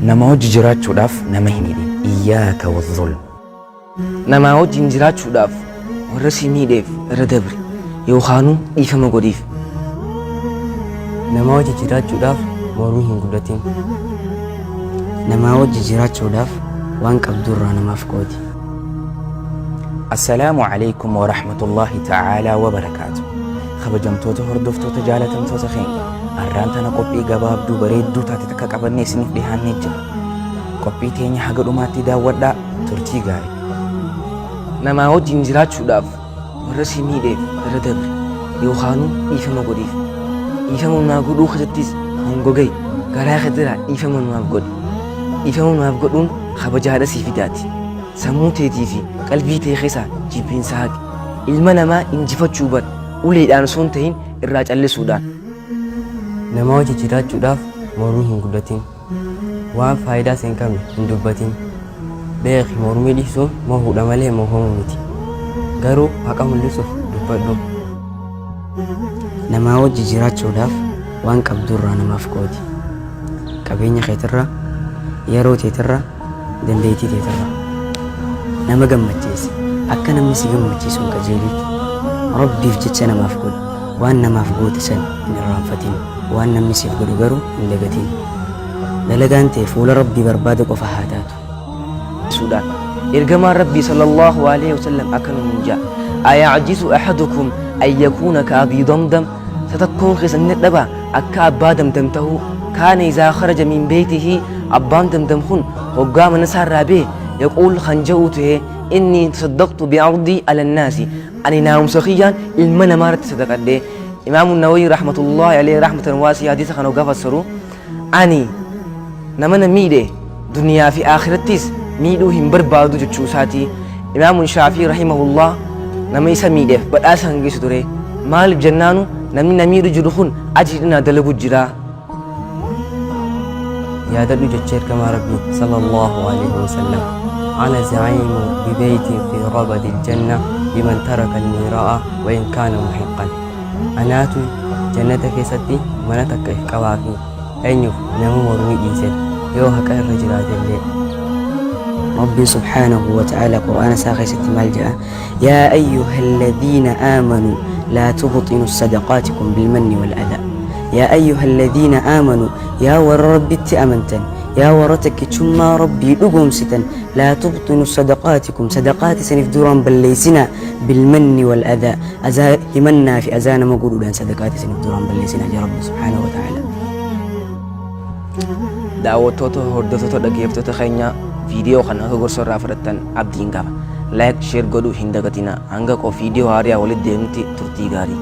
Nama wajji jiraachuudhaaf nama hin hidhin. Iyyaaka wazzulm. Namaa wajjin jiraachuudhaaf warra si miidheef irra dabri yookaanuu dhiifama godhiif. Namaa wajji jiraachuudhaaf mormii hin guddatin. Namaa wajji jiraachuudhaaf waan qabdurraa namaaf qoodi. Assalaamu Aleykum Warahmatullaahi Ta'aalaa Wabarakaatuh. Kabajamtoota hordoftoota jaalatamtoota keenya arraan tana qophii gabaabduu bareedduu taate takka qabannee isiniif dhihaannee jira. Qophii teenya haga dhumaatti daawwadhaa turtii gaarii. Namaa wajjin jiraachuudhaaf warra si miidheef irra dabri yookaanuu dhiifama godhiif. Dhiifama namaa godhuu keessattis hongoga'i garaa keetirraa dhiifama namaaf godhi. Dhiifama namaaf godhuun kabajaadha sii fidaati. Sammuu teetii fi qalbii tee keessaa jibbiinsa haqi. Ilma namaa injifachuu bar uleedhaan osoo hin tahin irraa callisuudhaan. Namaa wajji jiraachuudhaaf mormii hin guddatin. Waan faayidaa si hin qabne hin dubbatin. Beeki mormii dhiisuun mohuudha malee mohamuu miti. Garuu haqa mul'isuuf dubbadhu. Namaa wajji jiraachuudhaaf waan qabdurraa namaaf qoodi. Qabeenya keetirraa, yeroo teetirraa, dandeettii teetirraa. Nama gammachiisi. Akka namni si gammachiisu hin kajeelin. Rabbiif jecha namaaf godhi. Waan namaaf goote san hin irraanfatin. Waan namni siif godhu garuu hin dagatin. Dalagaan tee fuula Rabbii barbaada qofa haa taatu. Suudhaan. Ergamaan Rabbii sallallahu alaihi wasallam akkana nuun ja'a. Aya'jizu ahadukum an yakuuna ka abii damdam sa takkoon keessan ni dadhabaa akka abbaa damdam tahuu kaana izaa kharaja min beeytihi abbaan damdam kun hoggaa mana isaa irraa bahe yaquul kan ja'uu tahe innii tasaddaqtu bi'ardii ala nnaasi ani naamumsa kiyyaan ilma namaa irratti sadaqadhe. Imaamu Nawawi rahmatullahi alayhi rahmatan waasi'a hadiisa kana hoggaa fassaru ani nama na miidhe duniyaa fi aakhirattis miidhuu hin barbaadu jechuu isaati. Imaamun Shaafii rahimahullah nama isa miidheef badhaasa kan geessu ture. Maaliif jennaanu namni na miidhu jiru kun ajrii naa dalagu jira. Yaadadhu jecha ergamaa Rabbii sallallahu alaihi wasallam ana za'iimu bibeytin fi rabadil janna liman taraka almiiraa'a wa in kaana muhiqqan anaatu jannata keessatti mana takka if qabaafi eenyuuf nama mormii dhiiseef yoo haqa irra jiraatellee. Rabbiin subhaanahu wa ta'aala Qur'aana isaa keessatti maal jedha? Yaa ayyuhalladhiina aamanuu laa tubxinu sadaqaatikum bilmanni wal adhaa. Yaa ayyuhalladhiina aamanuu yaa warra Rabbitti amantan yaa warra takkichummaa Rabbii dhugoomsitan laa tubxinu sadaqaatikum sadaqaa teessaniif duraan balleessinaa bilmanni wal adhaa azaa himannaa fi azaa nama godhuudhaan sadaqaa teessaniif duraan balleessinaa jedha Rabbi subhaanahu wa ta'aala. Daawwattoota hordoftoota dhaggeeffattoota keenya viidiyoo kana akka gorsa irraa fudhattan abdiin qaba. Like share godhuu hin dagatinaa. Hanga viidiyoo haariyaa walitti deemnutti turtii gaarii.